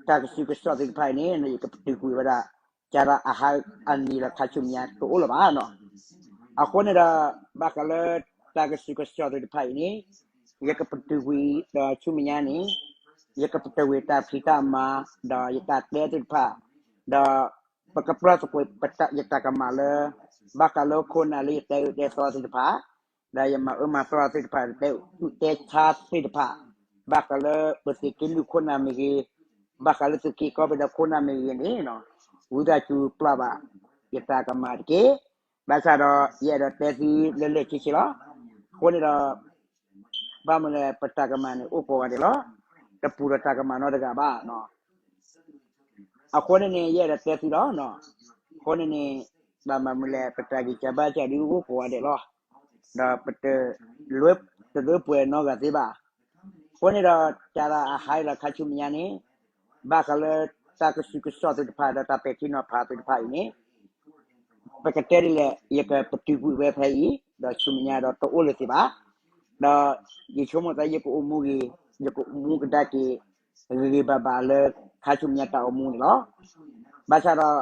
တၢ်ကဆူးကဆှီသ့ၣ်တဖၣ်အံၤန့ၣ် ယကပတုာ်ကွံာ်ဝဲဒၣ် ကၢ်လၢအဟါအနံၤလီၤခါဆူမဲာ်ညါတအိၣ်လၢၤဘၣ်နီၤ. အဃိန့ၣ်ဒီး ဘၣ်ဃးလၢ တၢ်ကဆူးကဆှီသ့ၣ်တဖၣ်အံၤန့ၣ် ယကပတုာ်ကွံာ်ဒီးဆူမဲာ်ညါန့ၣ် ယကပတုာ်ကွံာ်တၢ်ဖံးတၢ်မၤ ဒီးယတၢ်တဲသ့ၣ်တဖၣ် ဒီး ပကပျၢ်သကိး ယတၢ်ကမၣ်လၢ ဘၣ်ဃးလၢခိၣ်နၢ်လၢယတဲအၢတဲသီသ့ၣ်တဖၣ် ဒီးယမၤအၢမၤသီသ့ၣ်တဖၣ် တဲအုၣ်တဲဆါသ့ၣ်တဖၣ် ဘၣ်ဃးလၢပသုးက့လွံၢ်ခိၣ်နၢ်မ့ၢ်ဂ့ၤ, ဘၣ်ဃးလၢသုးက့ကီၢ်ပယီၤခိၣ်နၢ်မ့ၢ်ဂ့ၤန့ၣ် ဝံသးစူၤပျၢ်ဘၣ် ယတၢ်ကမၣ်တက့ၢ်. ဘၣ်ဆၣ်ဒီး ယအဲၣ်ဒိးတဲသုလၢလၢာ်ဆ့ဆ့လီၤ. အဃိန့ၣ်ဒီး ဘၣ်မနုၤလဲၣ် ပတၢ်ကမၣ်န့ၣ်အိၣ်ကိးဂၤဒဲးလီၤ. တပူၤဒီးတၢ်ကမၣ်နီတဂၤဘၣ်. အဃိန့ၣ်န့ၣ် ယအဲၣ်ဒိးတဲသုလီၤ. အဃိန့ၣ်န့ၣ် ဘၣ်မနုၤလဲၣ် ပတၢ်ဂံၢ်စၢ်ဘါစၢ်ဒုးအိၣ်ကိးဂၤဒဲးလီၤ. ဒီးပတ တလၢပှဲၤနီတဂၤသ့ဘၣ်. အဃိန့ၣ်ဒီး ကၢ်လၢအဟါလီၤခါဆူမဲာ်ညါန့ၣ် ဘၣ်ဃးလၢတၢ်ကဆူးကဆှီသ့ၣ်တဖၣ် ဒီးတၢ်ပဲာ်ထံနီၤဖးသ့ၣ်တဖၣ်အံၤန့ၣ် ပကတဲဒ်လဲၣ် ယကပတုာ်ကွံာ်ဝဲဖဲအံၤ ဒီးဆူမဲာ်ညါဒီးတအိၣ်လၢၤသ့ဘၣ်. ဒီးယဆိကမိၣ်သး ယကအိၣ်မူဂ့ၤ ယကအိၣ်မူကဒါက့ၤ ဂ့ၤဂ့ၤဘၣ်ဘၣ်လၢခါဆူမဲာ်ညါတၢ်အိၣ်မူန့ၣ်လီၤ. ဘၣ်ဆၣ်ဒီး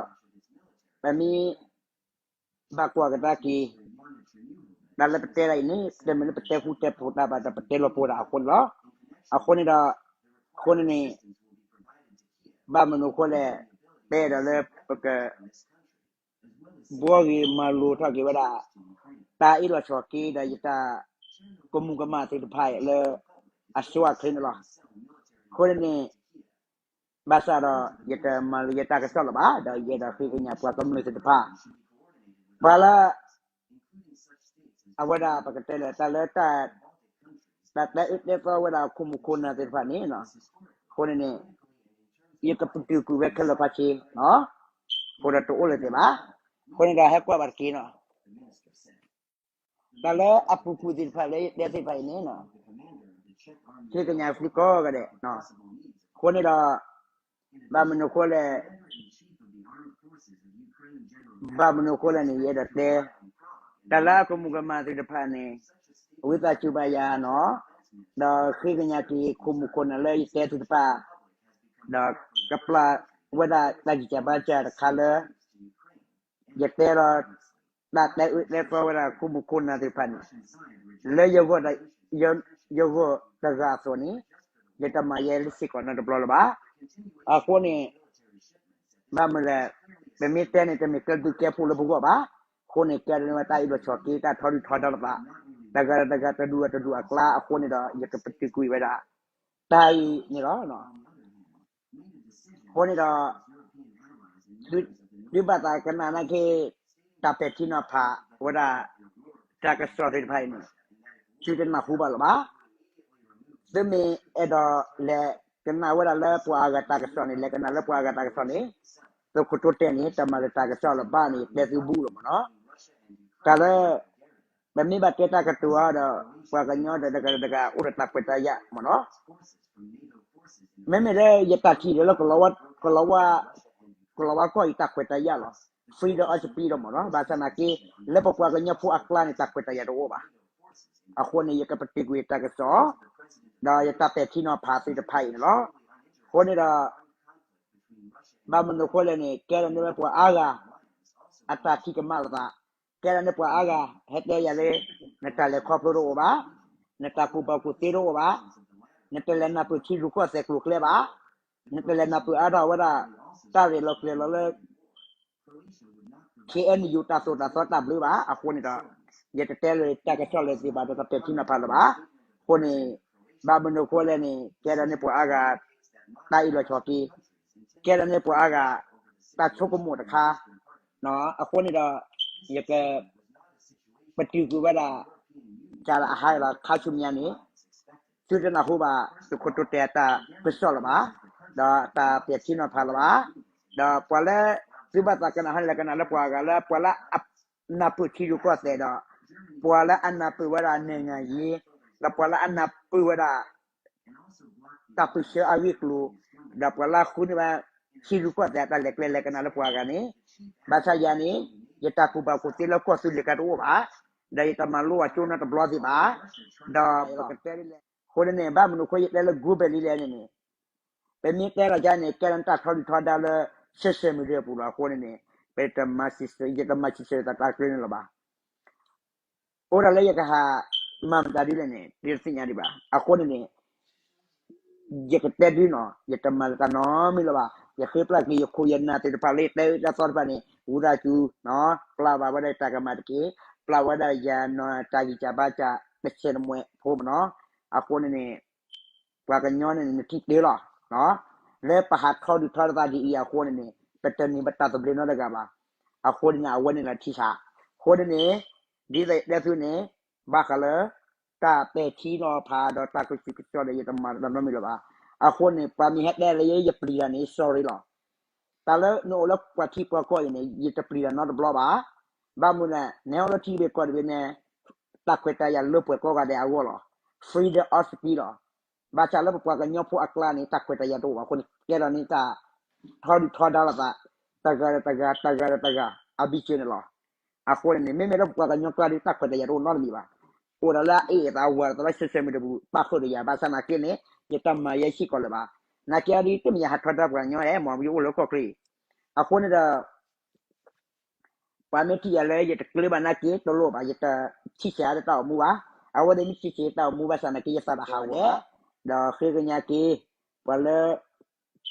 ပမ့ၢ် ဘၣ်ကွၢ်ကဒါက့ၤ တၢ်လၢပတဲဒ်အံၤန့ၣ် တမ့ၢ်လၢပတဲဃူတဲဖိးတၢ်ဘၣ်ဒီး ပတဲလီၤပှီၢ်တၢ်အဃိန့ၣ်လီၤ. အဃိန့ၣ်ဒီး အဃိန့ၣ်န့ၣ် ဘၣ်မနုၤအဃိလဲၣ် ပအဲၣ်ဒိးလၢပက ဘှီဂ့ၤမၤလိာ်ထီၣ်က့ၤဝဲဒၣ် တၢ်အ့ၣ်လိာ်ဆိးက့ဒီးယတၢ် ကမူၤကမၣ်သ့ၣ်တဖၣ်လၢ အစိအချ့န့ၣ်လီၤ. အဃိန့ၣ်န့ၣ် ဘၣ်ဆၣ်ဒီး ယတမၤလိာ်ယတၢ်ကစီၣ်လၢၤဘၣ် ဒီးယအဲၣ်ဒိးဃ့ကညးပှၤကမျၢၢ်သ့ၣ်တဖၣ် ပှၤလၢ အဝဲဒၣ်ပကတဲလၢတၢ်လၢ တၢ်တဲအၢတဲသီဝဲဒၣ်ခိၣ်မူခိၣ်နၢ်သ့ၣ်တဖၣ်န့ၣ် အဃိန့ၣ်န့ၣ် ယကပတုာ်ကွံာ်ဝဲခဲလၢာ်ခီဆ့ အဃိဒီးတအိၣ်လၢၤသ့ဘၣ်. အဃိန့ၣ်ဒီးဟဲကွၢ်ဘၣ်တက့ၢ်နီၤ တၢ်လၢအပူၤကွံာ်သ့ၣ်တဖၣ်လၢယတဲသ့ၣ်တဖၣ်အံၤန့ၣ် ဃ့ကညးသုကိးဂၤဒဲး အဃိန့ၣ်ဒီး ဘၣ်မနုၤအဃိလဲၣ် ဘၣ်မနုၤအဃိလဲၣ်န့ၣ် ယအဲၣ်ဒိးတဲ တၢ်လၢအကမူၤကမၣ်သ့ၣ်တဖၣ်န့ၣ် ဝံသးစူၤဘၣ်ယၤနီၤ ဒီးဃ့ကညးက့ၤခိၣ်မူခိၣ်နၢ်လၢယတဲသ့ၣ်တဖၣ် ဒီးကပျၢ်ဝဲဒၣ်တၢ်ဂံၢ်စၢ်ဘါစၢ်တခါလၢ ယတဲဒီး တၢ်တဲအၢတဲသီဝဲဒၣ်ခိၣ်မူခိၣ်နၢ်သ့ၣ်တဖၣ်န့ၣ် လၢယဂီၢ်တဂၤအသိးန့ၣ် ယတမၤယဲလၢစ့ၢ်ကီးနီတဘျီလၢၤဘၣ်. အဃိန့ၣ် ဘၣ်မနုၤလဲၣ် ပမ့ၢ်တဲန့ၣ် တမ့ၢ်ကဲဘျုးကဲဖှိၣ်လၢပဂီၢ်ဘၣ်. အဃိန့ၣ် ကဲဒ်န့ၣ်ဝဲတၢ်အ့ၣ်လိာ်ဆိးက့ တၢ်ထီဒုၣ်ထီဒါလိာ်သး တဂၤဒီးတဂၤတဒူၣ်တဒူၣ်အကျါ အဃိန့ၣ်ဒီး ယကပတုာ်ကွံာ်ဝဲဒၣ် တၢ်အံၤန့ၣ်လီၤ. အဃိန့ၣ်ဒီး သုဘၣ်သးကနၣ်နာ်က့ တၢ်ပဲာ်ထံနီၤဖးဝဲဒၣ် တၢ်ကစီၣ်သ့ၣ်တဖၣ်အံၤန့ၣ် သုတနၢ်ဟူဘၣ်လၢၤဘၣ်. သုမ့ၢ်အဲၣ်ဒိးလဲၤကနၣ်ဝဲဒၣ်လၢပှၤအါဂၤတၢ်ကစီၣ်န့ၣ် လဲၤကနၣ်လၢပှၤအါဂၤတၢ်ကစီၣ်န့ၣ် သုးခိၣ်တိတဲာ်န့ၣ် တမၤလၢၤတၢ်ကစီၣ်လၢၤဘၣ်န့ၣ် တဲသုဘူးလီၤမ့ၢ်နီၤ. တၢ်လၢ ပမ့ၢ်ဘၣ်တဲတၢ်ကတိၤအီၤဒီး ပှၤကညီဒီးတဂၤဒီးတဂၤအိၣ်ဒီးတၢ်ခွဲးတၢ်ယာ်မ့ၢ်နီၤ. မ့မ့ၢ်လၢယတၢ်ထံၣ်ဒီးလၢ ကလီၤဝါကီၢ်အံၤတၢ်ခွဲးတၢ်ယာ်လီၤ. freedom of speech ဒီးမ့ၢ်နီၤ ဘၣ်ဆၣ်နာ်က့ လၢပပှၤကညီဖိအကျါန့ၣ် တၢ်ခွဲးတၢ်ယာ်တအိၣ်ဘၣ်. အဃိန့ၣ် ယကပတုာ်ကွံာ်တၢ်ကစီၣ် ဒီးယတၢ်ပဲာ်ထံနီၤဖးသ့ၣ်တဖၣ်အံၤန့ၣ်လီၤ. အဃိန့ၣ်ဒီး ဘၣ်မနုၤအဃိလဲၣ်န့ၣ် ကဲဒ်န့ၣ်ဝဲပှၤအါဂၤ အတၢ်ထံၣ်ကမၣ်လိာ်သး, ကဲဒ်န့ၣ်ပှၤအါဂၤ ဟဲတဲယၤလၢ နတၢ်လဲၤခီဖျိတအိၣ်ဘၣ်, နတၢ်ကူၣ်ဘၣ်ကူၣ်သ့တအိၣ်ဘၣ်, နတလဲၤနၢ်ပၢၢ်ထံရူၢ်ကီၢ်သဲးကျိၤကျဲဘၣ်, နတလဲၤနၢ်ပၢၢ်အါထီၣ်ဝဲဒၣ် တၢ်ရဲၣ်လီၤကျဲၤလီၤလၢ ခ့ၣ်အဲၣ်ယူၣ် တၢ်သိၣ်တၢ်သီတၢ်ဘျုးဘၣ်. အဃိန့ၣ်ဒီး ယတတဲလၢၤတၢ်ကစီၣ်လၢၤသ့ဘၣ်ဒီး တၢ်ပဲာ်ထံနီၤဖးလၢၤဘၣ်. အဃိန့ၣ် ဘၣ်မနုၤအဃိလဲၣ်န့ၣ် ကဲဒ်န့ၣ်ပှၤအါဂၤ တၢ်အ့ၣ်လိာ်ဆိးက့, ကဲဒ်န့ၣ်ပှၤအါဂၤ တၢ်ဆိကမိၣ်တခါ, အဃိန့ၣ်ဒီး ယက ပတုာ်ကွံာ်ဝဲဒၣ် တၢ်လၢအဟါလီၤခါဆူမဲာ်ညါန့ၣ် သုတနၢ်ဟူဘၣ် သုးခိၣ်တိတဲာ်အတၢ်ကစီၣ်လၢၤဘၣ်, ဒီးတၢ်ပဲာ်ထံနီၤဖးလၢၤဘၣ်, ဒီးပှၤလၢ သုဘၣ်သးကနၣ်ဟီန့ၣ် လဲၤကနၣ်လၢပှၤအါဂၤလၢ ပှၤလၢအနၢ်ပၢၢ်ထံရူၢ်ကီၢ်သဲးဒီး ပှၤလၢအနၢ်ပၢၢ်ဝဲဒၣ် နိုင်ငံရေး, ဒီးပှၤလၢအနၢ်ပၢၢ်ဝဲဒၣ် တၢ်ပၢၢ်ဆၢအဂ့ၢ်အကျိၤ, ဒီးပှၤလၢအဃုန့ၢ်ဘၣ် ထံရူၢ်ကီၢ်သဲးအတၢ်လဲၤကျဲလဲၤကနၣ်လၢပှၤအါဂၤန့ၣ်, ဘၣ်ဆၣ်ယၤန့ၣ် ယတၢ်ကူၣ်ဘၣ်ကူၣ်သ့လၢကီၢ်သူလ့ၤကျါတအိၣ်ဘၣ်, ဒီးယတမၤလိအကၠိနီတဘျီသ့ဘၣ်, ဒီးပကတဲဒ်လဲၣ်, အဃိန့ၣ်န့ၣ် ဘၣ်မနုၤအဃိယတဲလၢ globally လဲၣ်န့ၣ်န့ၣ် ပမ့ၢ်တဲလီၤကန့ၣ် ကဲလၢတၢ်ထီဒုၣ်ထီဒါလၢ social media ပူၤလီၤ. အဃိန့ၣ်န့ၣ် ပတမၤစံးဆၢ ယတမၤစံးဆၢသးတၢ်ကျဲန့ၣ်လီၤဘၣ်. အိၣ်ဒၣ်လၢယကဟးမၤမတၤဒ်လဲၣ်န့ၣ် ဒ်တသ့ၣ်ညါဒံးဘၣ်. အဃိန့ၣ်န့ၣ် ယကတဲဒုနီၤ ယတမၤလၢတၢ်နီတမံၤလၢၤဘၣ်. ယဃ့ပျၢ်က့ၤယခိၣ်ယနၢ်သ့ၣ်တဖၣ်လၢယတဲတၢ်သီတဖၣ်န့ၣ် ဝံသးစူၤ ပျၢ်ဘၣ်ဝဲဒၣ်ယတၢ်ကမၣ်တက့ၢ်, ပျၢ်ဝဲဒၣ်ယနီၢ်တၢ်ဂံၢ်စၢ်ဘါစၢ်တဆဲးတမှဲးဖိမနီၤ. အဃိန့ၣ်န့ၣ် ပှၤကညီန့ၣ် နထံၣ်တ့ၢ်လီၤ. လၢပဟးထီဒုၣ်ထီဒါသးဒ်အံၤအဃိန့ၣ်န့ၣ် ပတန့ၢ်ပတၢ်သဘျ့နီတဂၤဘၣ်. အဃိန့ၣ်န့ၣ် အဝဲန့ၣ်လီၤထံဆး. အဃိန့ၣ်န့ၣ် ဒ်သိးယတဲသုန့ၣ် ဘၣ်ဃးလၢ တၢ်ပဲာ်ထံနီၤဖးဒီးတၢ်ကဆူးကဆါဒီး ယတမၤတၢ်နီတမံၤလၢၤဘၣ်. အဃိန့ၣ် ပှၤမ့ၢ်ဟဲတဲလၢယဲ ယပျံၤတၢ်န့ၣ် sorry လီၤ. တၢ်လၢနအိၣ်လၢပှၤထံပှၤကီၢ်အံၤန့ၣ် ယတပျံၤတၢ်နီတဘျီဘၣ်. ဘၣ်မနုၤလဲၣ် နဟဲအိၣ်လၢထံဘ့ၣ်ကီၢ်တဘ့ၣ်န့ၣ် တၢ်ခွဲးတၢ်ယာ်လၢပှဲၤကိးဂၤဒဲးအဂီၢ်လီၤ. Freedom of speech လီၤ. ဘၣ်ဆၣ်လၢပပှၤကညီဖိအကျါန့ၣ် တၢ်ခွဲးတၢ်ယာ်တအိၣ်ဘၣ်အဃိန့ၣ် ကဲထီၣ်န့ၣ်တၢ်ထီဒုၣ်ထီဒါလိာ်သး တဂၤဒီးတဂၤ တဂၤဒီးတဂၤ အဘံၣ်စၢၤန့ၣ်လီၤ. အဃိန့ၣ်န့ၣ် မ့မ့ၢ်လၢပပှၤကညီကျါဒီး တၢ်ခွဲးတၢ်ယာ်တအိၣ်နီတမံၤဘၣ်. အိၣ်ဒီးလၢအအဲၣ်အသးဝဲသးလၢ social media ပူၤ ပာ်ဃုာ်ဒီးယၤ ဘၣ်ဆၣ်နာ်က့န့ၣ် ယတမၤယဲစ့ၢ်ကီးလၢၤဘၣ်. နာ်က့အီၤဒ်တမ့ၢ်ယဟးထီဒါပှၤကညီဧါ မ့ၢ်ယအိၣ်လၢကီၢ်ချၢအံၤ. အဃိန့ၣ်ဒီး ပှၤမ့ၢ်ထံၣ်ယၤလၢယတကျၢၤဘၣ်နာ်က့ တလိၣ်ဘၣ် ယတထံၣ်ဆံးအါလၢတၢ်အိၣ်မူဘၣ်. အဝဲသ့ၣ်မ့ၢ်ထံၣ်ဆံးတၢ်အိၣ်မူဘၣ်ဆၣ်နာ်က့ ယသးတဟးဂီၤဘၣ်. ဒီးဃ့ကညးက့ၤ ပှၤလၢ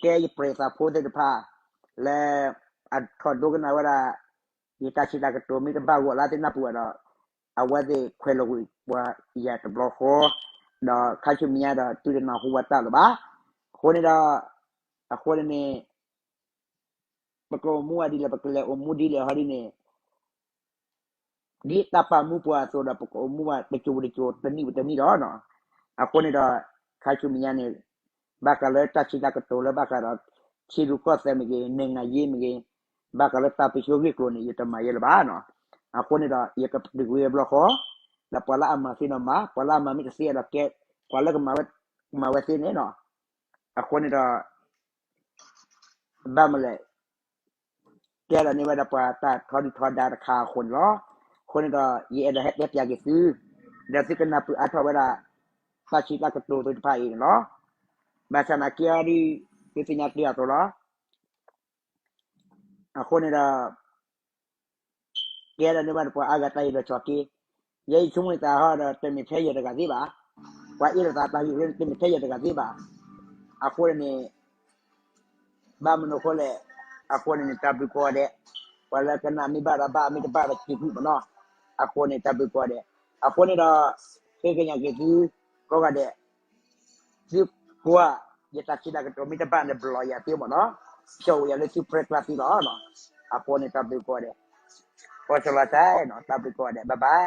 ကဲယပြဲၤသးဖိသ့ၣ်တဖၣ် လၢ အထီၣ်ဒိကနၣ်ဝဲဒၣ် ယတၢ်စံးတၢ်ကတိၤမ့ၢ်တဘၣ်ဂီၢ်လၢသ့ၣ်နၢ်ပူၤဘၣ်ဒီး အဝဲသ့ၣ်ခွဲးလိာ်ကွံာ်ပှၤယၤတဘျီဃီ, ဒီးခါဆူမဲာ်ညါဒီး သုတနၢ်ဟူဝဲတၢ်လၢၤဘၣ်. အဃိန့ၣ်ဒီး အဃိန့ၣ်န့ၣ် ပကအိၣ်မူဝဲဒ်လဲၣ် ပကလဲၤအိၣ်မူဒ်လဲၣ်ဟီဒ်န့ၣ် ဒ်တၢ်ပာ်မူပှၤအသိးဒီး ပကအိၣ်မူဘၣ်တစိၤဝံၤတစိၤ တနံၣ်ဝံၤတနံၣ်ဒီးနီၤ. အဃိန့ၣ်ဒီး ခါဆူမဲာ်ညါန့ၣ် ဘၣ်ဃးလၢတၢ်စံးတၢ်ကတိၤလၢဘၣ်ဃးဒီး ထံရူၢ်ကီၢ်သဲးမ့ၢ်ဂ့ၤ နဲၣ်ငၤယ့မ့ၢ်ဂ့ၤ ဘၣ်ဃးလၢတၢ်ပၢဆှၢဂ့ၢ်ကျိၤန့ၣ် ယတမၤယဲလၢၤဘၣ်နီၤ. အဃိန့ၣ်ဒီး ယကပတုာ်ကွံာ်ဝဲဘျီဃီ ဒီးပှၤလၢအမၤသ့ၣ်နီၣ်မၤ ပှၤလၢအမၤမ့ၢ်တသ့ဒီးကဲ ပှၤလၢကမၤဝဲ ကမၤဝဲသ့န့ၣ်နီၤ. အဃိန့ၣ်ဒီး ဘၣ်မနုၤလဲၣ် ကဲထီၣ်န့ၢ်ဝဲဒၣ်ပှၤတၢ်ထီဒုၣ်ထီဒါတခါအဃိန့ၣ်လီၤ. အဃိန့ၣ်ဒီး ယအဲၣ်ဒိးဟဲတဲပၠးက့ၤသု ဒီးသုကနၢ်ပၢၢ်အါထီၣ်ဝဲဒၣ် တၢ်စံးတၢ်ကတိၤသ့ၣ်တဖၣ်အံၤန့ၣ်လီၤ. ဘၣ်ဆၣ်နာ်က့အီၤဒ် သုသ့ၣ်ညါတ့ၢ်အသိးလီၤ. အဃိန့ၣ်ဒီး ကဲထီၣ်န့ၢ်ဘၣ်ပှၤအါဂၤတၢ်အံၤဒီးကၠီၤက့ၤ ယဲယဆိကမိၣ်သးဟီဒီး တမ့ၢ်ထဲယဲၢ်တဂၤသ့ဘၣ်. ပှၤအ့ၣ်လိာ်သးတၢ်ဂ့ၢ်န့ၣ် တမ့ၢ်ထဲယဲၢ်တဂၤသ့ဘၣ်. အဃိန့ၣ်န့ၣ် ဘၣ်မနုၤအဃိလဲၣ်, အဃိန့ၣ်န့ၣ် တၢ်ဘျုးကိးဂၤဒဲး, ပှၤလၢကနၣ်မ့ၢ်ဘၣ်ဒီးဘၣ်, မ့ၢ်တဘၣ်ဒီးစံးကွံာ်မ့ၢ်နီၤ. အဃိန့ၣ် တၢ်ဘျုးကိးဂၤဒဲး, အဃိန့ၣ်ဒီး ဃ့ကညးက့ၤသုကိးဂၤဒဲး, သုကွၢ် ယတၢ်စံးတၢ်ကတိၤမ့ၢ်တဘၣ်န့ၣ် ဘျီယၤသ့မ့ၢ်နီၤ, ဖျိးဝဲယၤလၢသုပြၢကျါသ့လီၤ. အဃိန့ၣ် တၢ်ဘျုးကိးဂၤဒဲး, ကီၢ်စလီၤစဲနီၤ, တၢ်ဘျုးကိးဂၤဒဲး, bye bye.